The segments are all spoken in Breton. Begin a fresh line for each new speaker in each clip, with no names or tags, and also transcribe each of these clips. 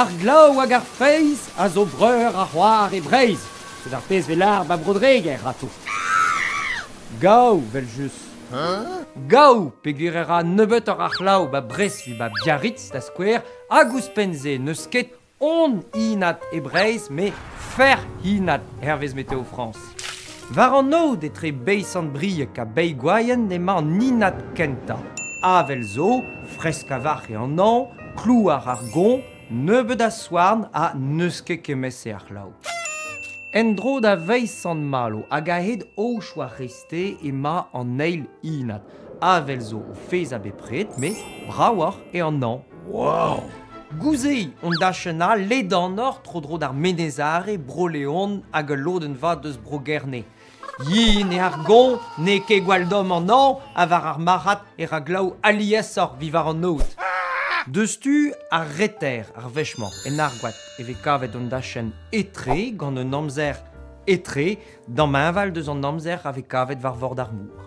Ar glav hag ar feiz a zo breur ha c'hoar e Breizh, sed ar pezh 'vez lâr 'ba Bro-Dreger atav. Gaou, 'vel-just. Gaou, peogwir e ra nebeutoc'h a c'hlav 'ba Brest 'vit 'ba Biarritz, da skouer, hag ouzhpenn-se n'eus ket hon hinad e Breizh met ferc'h hinad hervez Meteo Frañs. War an aod etre Bae Sant-Brieg ha Bae Gwaien emañ an hinad kentañ. Avel zo, fresk a-walc'h eo an hañv, klouar ar goñv, nebeut a souarn ha n'eus ket kement-se a c'hlav. En-dro da Vae Sant-Malo hag a-hed aochoù ar c'hreisteiz emañ an eil hinad. Avel zo o faezhañ bepred met bravoc'h eo an hañv. Wow! Gouze hon dachenn all ledanoc'h tro-dro d'ar Menez Are, Bro-Leon hag ul lodenn vat eus Bro-Gerne. Yen eo ar goñv, n'eo ket gwall domm an hañv ha war ar marc'had e ra glav aliesoc'h 'vit war an aod. Deus tu ar reter ar wech-mañ, en Argoad, e vez kavet hon dachenn etre gant un amzer etre damheñval deus an amzer a vez kavet war vord ar mor.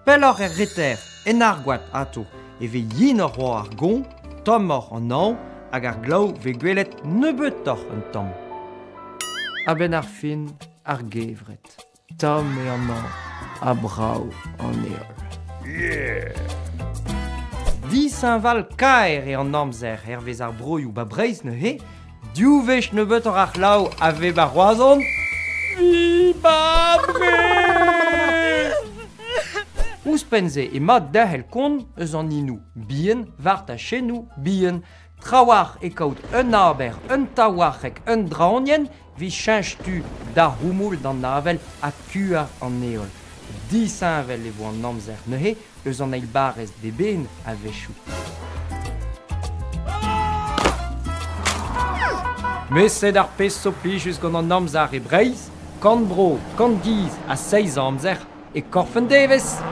Pelloc'h er reter, en Argoad atô, e vez yenoc'h c'hoazh ar goñv, tommoc'h an hañv hag ar glav 'vez gwelet nebeutoc'h un tamm. A-benn ar fin, ar gevred. Tomm eo an hañv ha brav an heol. Dishañval-kaer eo an amzer hervez ar broioù 'ba Breizh neuze. Div wech nebeutoc'h a c'hlav a vez 'ba Roazhon. Viva Breizh! Ouzhpenn-se emañ derc'hel kont eus an hinoù bihan war tachennoù bihan. Trawalc'h eo kaout un aber, un taouarc'heg, un draoñienn 'vit cheñch tu d'ar c'houmoul d'an avel ha kuañ an heol. Disheñvel e vo an amzer neuze eus an eil barrez d'eben a-wechoù. Met sed ar pezh zo plijus gant an amzer e Breizh, kant bro, kant giz ha seizh amzer e korf un devezh.